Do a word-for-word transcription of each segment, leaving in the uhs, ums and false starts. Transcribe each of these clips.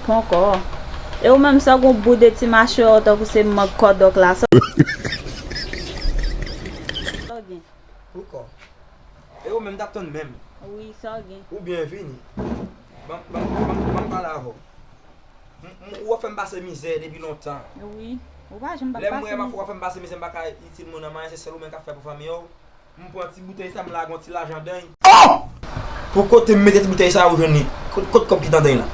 Ponkò. E ou menm sa gon bout de ti mache w tankou se mank kòdòk la. Sa w gen? Poukò? E ou menm t ap tann menm. Wi, sa w gen? Ou byen vini. Ban m pale avè w. M- m- Ou ap fè m pase mizè depi lontan. Wi. Ou pa janm pa pase mizè. Lè m wè m ap fè w ap fè m pase mizè, m pa ka itil moun nan anyen, se sèl ou menm k ap fè pou fanmi w. M pran ti boutèy sa, m lage yon ti lajan andan l. Pou kote m mete ti boutèy sa, ou jwenn li? Kot, kot kòb ki t andan l lan?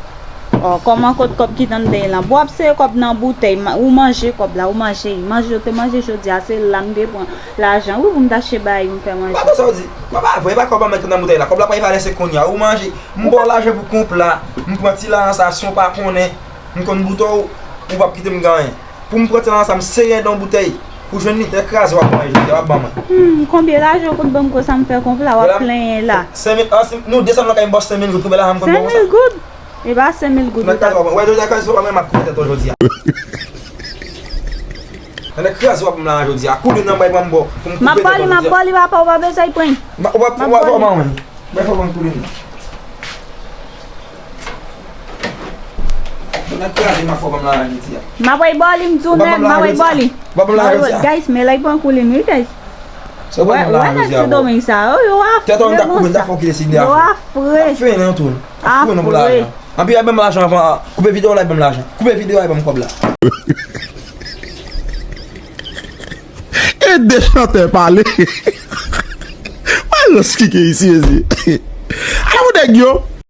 Oh, kòman kot kòb ki t andan l lan? Bon, w ap sere kòb nan boutèy, ou manje kòb la, ou manje. Manje, ou te manje jodi a, se la m te pran lajan, wi, pou m t achte bagay, pou m fè manje. Papa, sa w di? Papa, vre, e pa kòb la m mete nan boutèy la. Kòb la pa valè se kounye a. Ou manje, m ba w lajan pou konpla, m pran ti lajan sa, san w pa konnen, m konn boutèy w, ou p ap kite m gen anyen. Pou m pran ti lajan sa, m sere nan boutèy. Ou jwenn li, tèt kraze, w ap manje, w ap ban mwen. Hmm, konbyen lajan w konn ban m konsa m fè konpla, w ap plenyen la? Senk mil, an, si nou desann nan kay m ba w senk mil goud, konbyen lajan m konn ba w konsa? Senk mil goud? E pa senk mil goud ou t ap. Wè, jodi a, kraze, w ap mwen, m ap koupe tèt ou jodi a. Nan kraze, w ap ban m lajan jodi a. Koulin nan bay ban m bò. M ap ba w li, m ap ba w li, papa, ou pa bezwen pran. Ou pa, ou pa, ou pa ban mwen. Bay fò ban m koulin nan. Mwen nan kraze m a fò ban m lajan jodi a. M ap bay bò li, m di w nèg, m ap bay bò li. Ou pa ban m lajan jodi a? Guys, men la, li pran koulin, wi, guys. Sa ou ban m lajan jodi a, bro? Wè, wè, nèg Sendomeng sa yo, yo afre, bro, sa. Tèt an m ta koupe, m ta fè w kite si de afre. Yo afre. Fè nan tou. Afre. Fè nan pou lajan. Anpi, bay ban m lajan avan. Koupe videyo la, bay ban m lajan. Koupe videyo a, bay ban m kòb la. Ede chantè pale. Wè lòs ki gen isi, mezi. Ala pou nèg yo.